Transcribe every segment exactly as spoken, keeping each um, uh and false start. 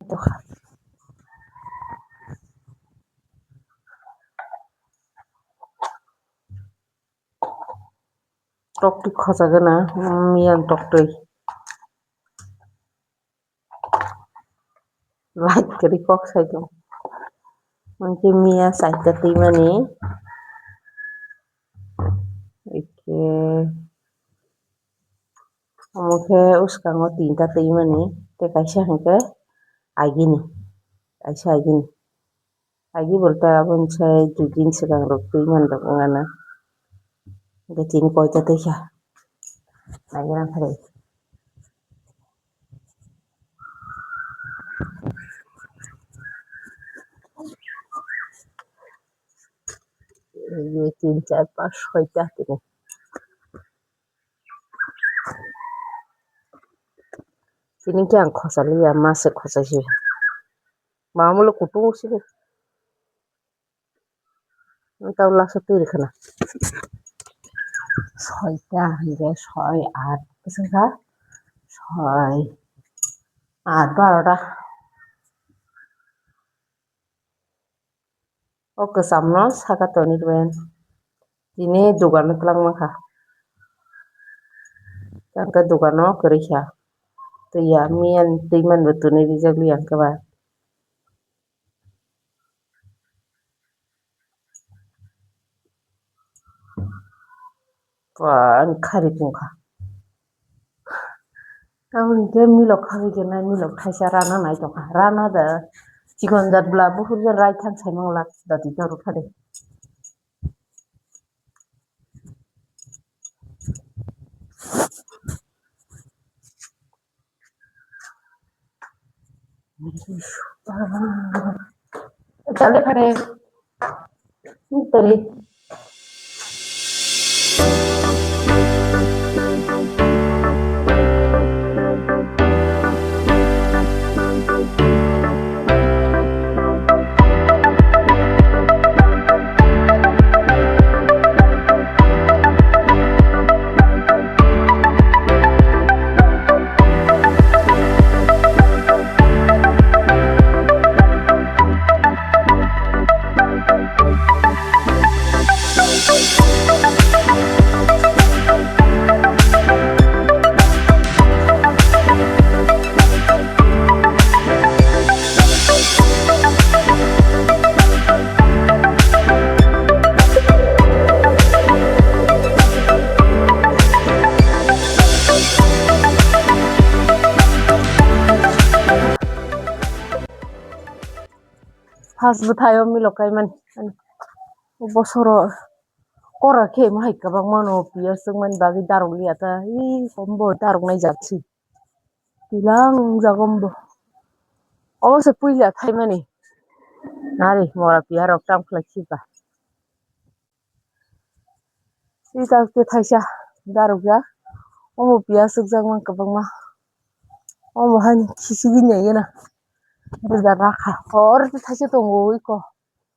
Tokha. Toktwi khojagana, mm, miyang toktwi. Light kwrwi kok sai tong. Hwnkhe miya saita twimani. Eke. Omo khe uskango tinta twimani. Tei kaisa hwnkhe agini. Kaisa agini. Agi bolta aboni sai dui din swkang rok twi man rok wngana. Hwnkhe tini koita twi kha. Naigra phai. Dui, tin, char, panch, soita tini. Tini khe ang khosa liya, ma se khosa si. Mamolo kutung si. Tau lasa twi rwkha na. Soita hwnkhe soi, at bwswk kha? Soi, at, barota. O kwcham no saka tonwi rwbayan. Tini dugan o twlang mankha. Tangkhe dugan o kwrwi kha. Twi ya miyan twi man bo twnwi rijak liya hwnkhe ba. Ba, ani khari tongkha. Tamoni khe milok khari khe nai milok thaisa rana nai tongkha. Rana da chikon jat bla buphur jat rai thang sai manglak dati dorok khade. Chale khare. Tari. First bwthaio milok kaimani. Bosoro kora khe mo hai kwbangma no piya swkmani bagwi darok liya ta. Ih, kombo darok nai jak si. Twilang jaga ombo. Omo se puila thaimani. Nari mora piya rok tam khlai khiba. Ita khe thaisa darok ya. Omo piya swkjak man kwbangma. Omo haino khichigwi nai gana. Buja rakha. Hor thaisa tongo iko.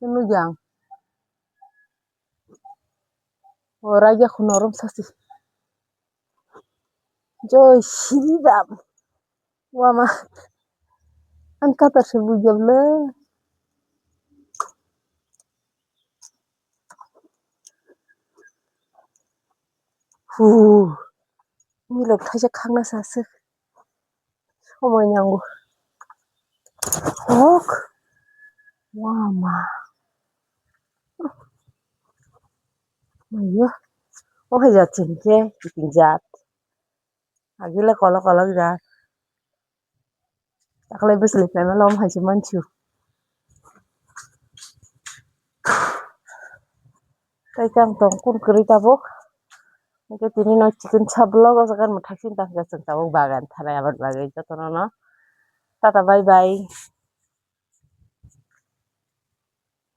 Nukya ang. O raida khun norom sasi. Joi Shri Ram. Wama. An kata se bujam le. Hu. Milok thaisa khangna saswk. Somoi nango. Hok. Wama. Mayo. O hai jat chini khe kiting jat. Agile kolok kolok jat. Taklai bwswlwi khlaima lom hai se mansu. Tei khe ang tong kun kwrwi tabuk. Hwnkhe tini no chikon sa vlog o jaga mwthak sini tangkhe chwng tabuk bagan thanai aboni bagwi jotono no tata bye bye.